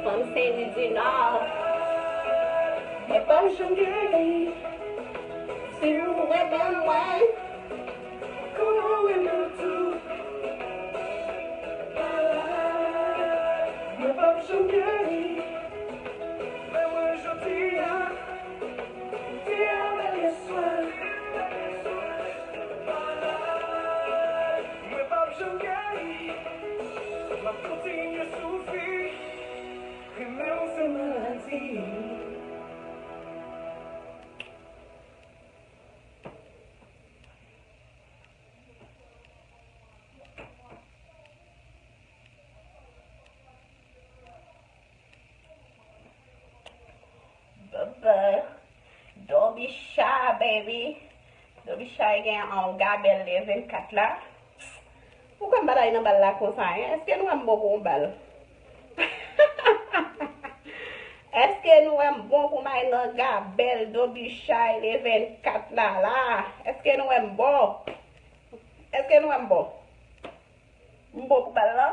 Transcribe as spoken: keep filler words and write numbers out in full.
Fanm Sen Lwi di Nò. Mwen p ap janm geri. Si w wè ban mwen, konnen w renmen m tou. Mwen p ap janm geri. Men mwen jodi a, m te avè l yè swa. Mwen p ap janm geri. M ap kontinye soufri. Renmen w se maladi. Baba. Dobisha, baby. Dobisha gen yon gabèl le vennkat la. Poukò m pa t al nan bal la konsa, en? Èske nou wè m bon pou yon bal? Èske nou wè m bon pou m al nan gabèl Dobisha le vennkat la, la? Èske nou wè m bon? Èske nou wè m bon? M bon pou bal la?